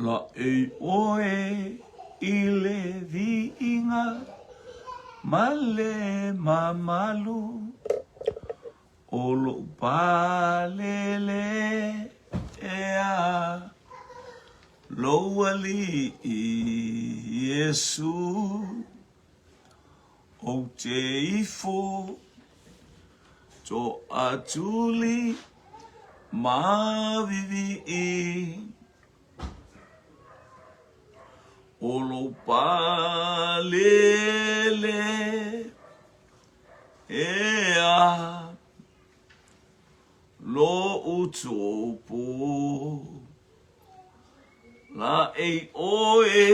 Laʻei ʻoe i le viiga ma le mamalu o loʻu palele ea lou Alii Iesu. Ou te ifo toʻatuli māvivi O lou palele ea loʻu tupu Laʻei ʻoe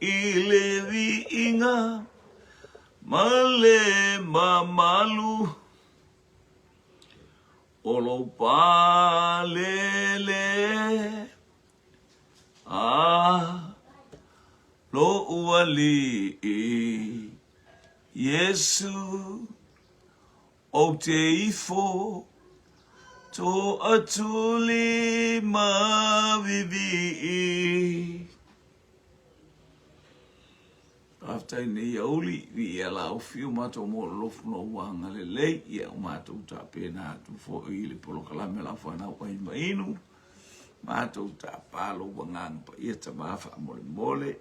I le viiga ma le mamalu o lou palele a loʻu Alii Iesu. Ou te ifo toʻatuli mavivi. Faafetai nei auli, viia laufi o matou moololofu no ua agalelei, ia o matou tapena atu foi i le polokalame a lau fanau ai ma inu, matou tapa lou agaga paia tama faamolemole,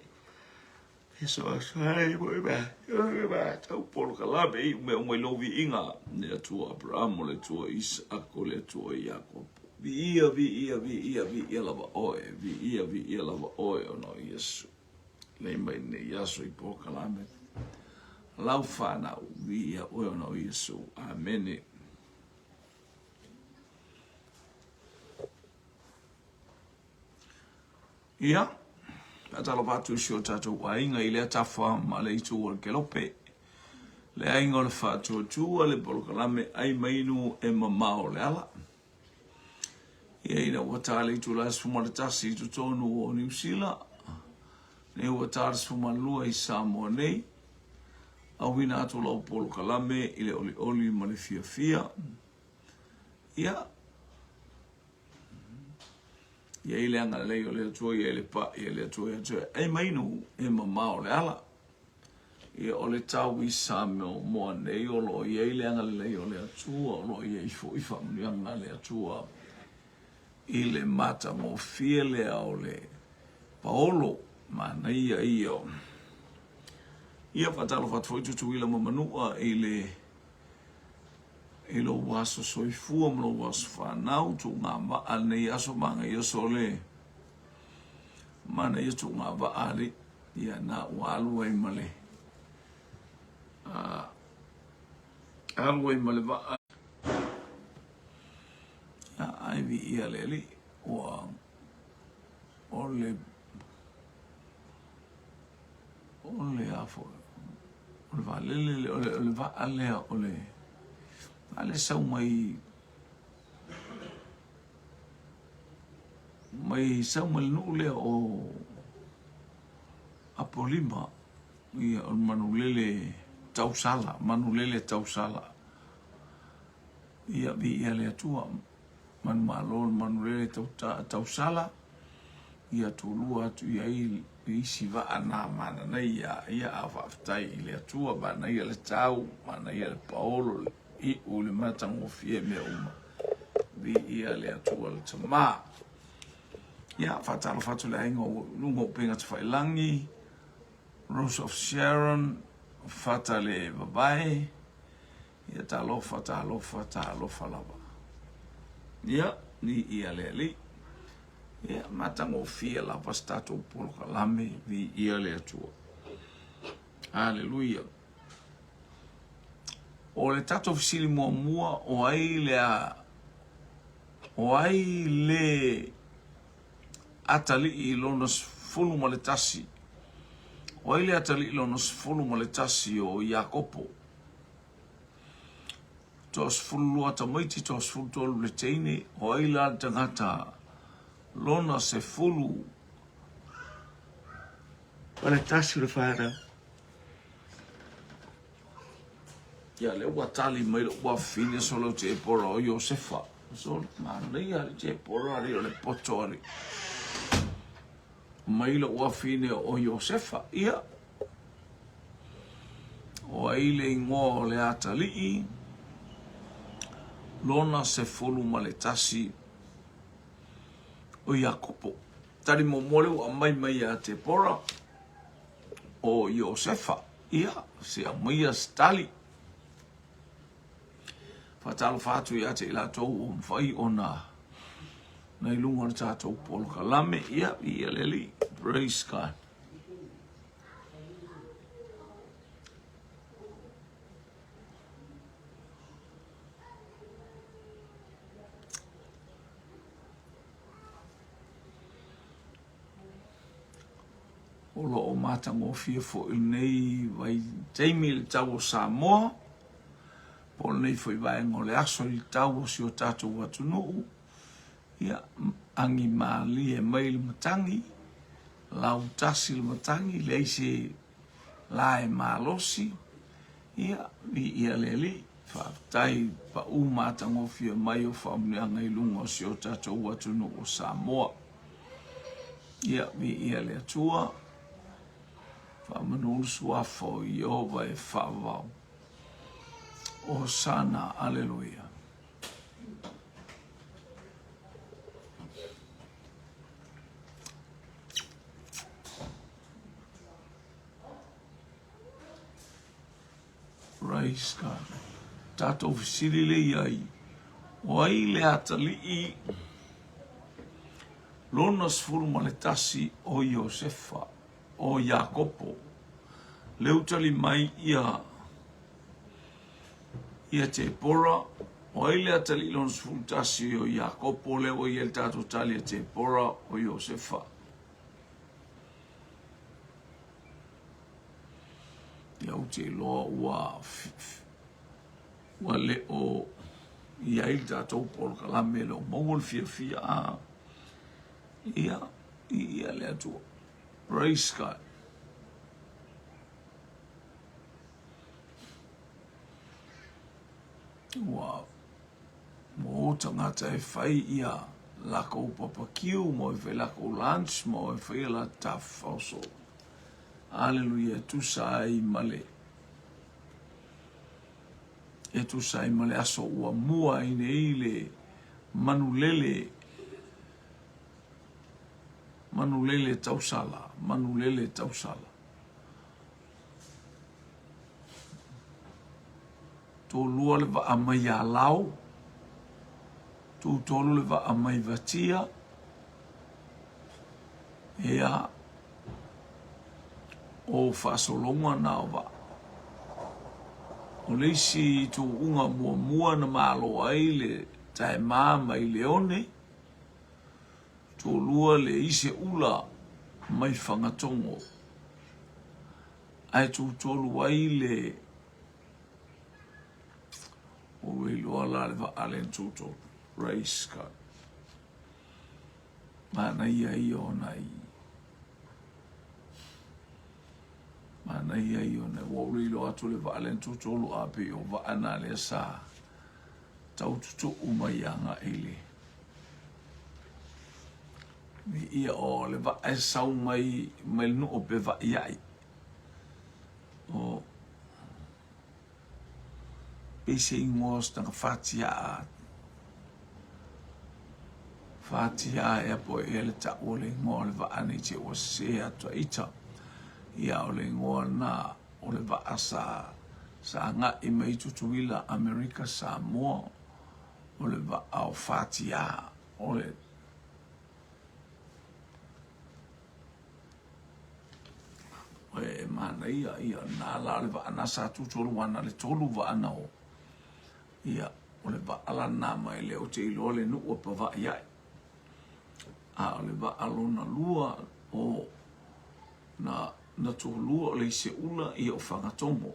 e soasoa foi matou polokalame i mea uma i lou viiga, le Atua Aperamo, le Atua Isaako, le Atua Iakopo. Viia, viia, viia, viia lava oe, viia, viia lava oe ona o Iesu. Lei mai nei aso i polokalame. Lau whanau, viia oe ona o Iesu. Amene. Ia, faatalofa atu i si o tatou aiga i lea tafa ma le itu o le kelope. Le aiga o le faatuatua le polokalame ai mainu e mamao le ala. Ia ina ua ta le itula e 11 i totonu o Niu Sila, nei ua ta le 12 i Samoa nei, auina atu lau polokalame i le olioli ma le fiafia. Ia, ia i le agalelei o le Atua, ia i le paʻi a le Atua ia te oe. Ai mainu e mamao le ala. Ia o le tau i Samoa nei o lo o i ai le agalelei o le Atua, o lo o i ai foi faamanuiaga a le Atua i le matagofie lea o le paolo manaia ia. Ia faatalofa atu foi Tutuila ma Manua i le i lou aso soifua ma lou aso fanau, tuugavaa lenei aso manaia sole, manaia tuugavaa alii, ia na ua alu ai ma le alu ai ma le vaa. Ia, ai viia le Alii, ua o le O le a foi, o le vaalele lea, o le, o le vaa lea, o le vaa lea sau mai, mai sau mai le nuu lea o Apolima, ia, o le manulele tausala, manulele tausala. Ia, viia le Atua. Manumalo le manulele tausala, ia tulua atu i ai le isi vaa na mananaia ia a faafetai i le Atua, manaia le tau, manaia le paolo, le iu, le matagofie mea uma. Viia le Atua le Tama. Ia, faatalofa atu le aiga o luga o upega tafailagi, Rose of Sharon, Fata le Vavae, Ia talofa, talofa, talofa lava. Ia, ni ia le Alii. Ia, matagofie lava se tatou polokalame, viia le Atua. Aleluia. O le tatou fesili muamua, o ai le a, o ai le atalii lona 11? O ai le atalii lona 11 o Iakopo? Toa 12 tamaiti, toa 13 le teine, o ai la le tagata lona sefulu ma le tasi o le whanau. Ia, lea ua tali mai lou afafine solo Tepora o Iosefa. So, manaia le Tepora ali o le poto ali. Mai lou afine o Iosefa, ia. O ai le igoa o le atalii, lona 11 o Iakopo. Tali muamua lea ua aumai mai ia Tepora, o Iosefa. Ia, se aumaia se tali. Faatalofa atu ia te i latou ua mafai ona na i luga o le tatou polokalame. Ia, ia le Alii. Praise God. O lo o matagofie foi lenei vaitaimi i le tau o Samoa, po o lenei foi vaega o le aso i le tau o si o tatou atunuu, ia, agi malie mai le matagi, lautasi le matagi, leai se la e malosi, ia, viia le Alii. Faafetai pau matagofie mai o faamanuiaga i luga o si o tatou atunuu o Samoa. Ia, viia le Atua, faamanu le suafa o Ieova e faavavau. Hosana, aleluia. Praise God. Tatou fesili le i ai, o ai le atalii lona 11 o Iosefa, o Iakopo. Le utali mai ia ia Tepora, o ai le atalii lona 11 o Iakopo, lea ua i ai le tatou tali a Tepora o Iosefa. Ia ou te iloa ua ua le o i ai le tatou polokalame e le o maua le fiafia a ia i ia le Atua. Praise God. Ua o tagata e fai ia lakou papakiu ma e fai lakou lunch ma e fai ia latou tafafao. Aleluia, e tusa ai ma le e tusa ai ma le aso ua mua ai nei le manulele manulele tausala, manulele tausala. Tolua le vaa mai Alao, tutolu le vaa mai Vatia, ia, o faasologa na o vaa. O le isi tuuga muamua na malo ai le taema mai Leone, tulua le ise ula mai Fagatogo, ae tutolu ai le ua iloa la le vaa le tutolu. Praise God. Manaia ia o nai manaia ia o nai ua ou iloa atu le vaa le tutolu a pei o vaa na lea sa tau tutuu mai agai le Ia o le vaa e sau mai mai le nuu o Pevaiai. O pei se igoa o se taga fatiaa fatiaa ea po ea le tau o le igoa o le vaa nei te ua sese atu a ita. Ia o le igoa na o le vaa sa sa agai mai Tutuila, Amerika, Samoa o le vaa o fatiaa o le E manaia ia na la le vaa na sa tutolu ana le tolu vaa na o ia o le vaa la na mai le o te iloa le nuu o Pavaʻi ai a o le vaa lona lua o na na tolua o le Iseula ia o Fagatogo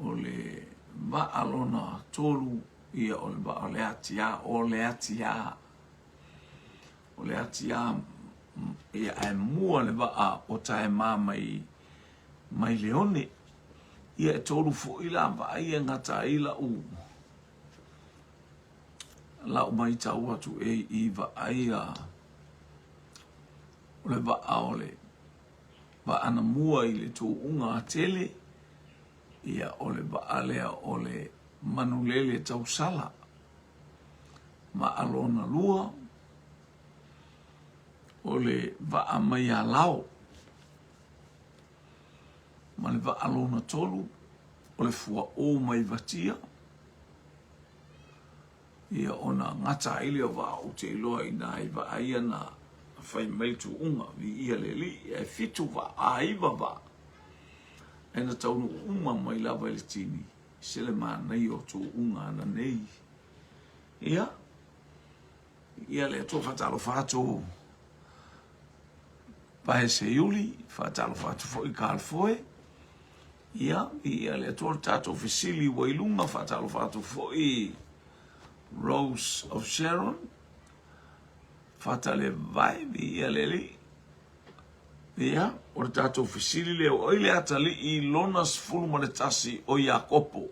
o le vaa lona tolu ia o le vaa o le Atiā o le Atiā o le Atiā ia ae mua le vaa o Taema mai mai Leone ia e tolu foi la vaa ia e gata ai lau lau matau atu e i vaai a. O le vaa o le vaa na mua i le tuuga atele, ia o le vaa lea o le manulele tausala. Vaa lona lua, o le vaa mai Alao. Ma le vaa lona tolu, o le fuaʻō mai Vatia. Ia ona gata ai lea o vaa ou te iloa inā i vaa ia na fai mai le tuuga, viia le Alii, ae fitu vaa, a iva vaa, ae na taunuu uma mai lava i le tini, se le manaia o tuuga ananei. Ia, ia le Atua faatalofa atu Pae Seiuli, faatalofa atu foi Carl Foe. Ia, viia le Atua le tatou fesili ua i luga, faatalofa atu foi Rose of Sharon, Fatalevae, viia le Alii. Ia, o le tatou fesili lea, o ai le atalii lona 11 o Iakopo?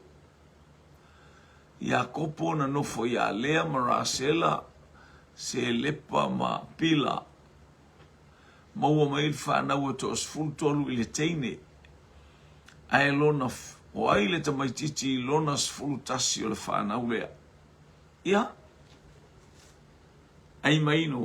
Iakopo na nofo iā Lea ma Rasela, Selepa ma Pila. Maua mai ai le fanau e toa-13 i le teine, ae lona, o ai le tamaitiiti i lona 11 o le fanau lea? Ia, ai mai inu.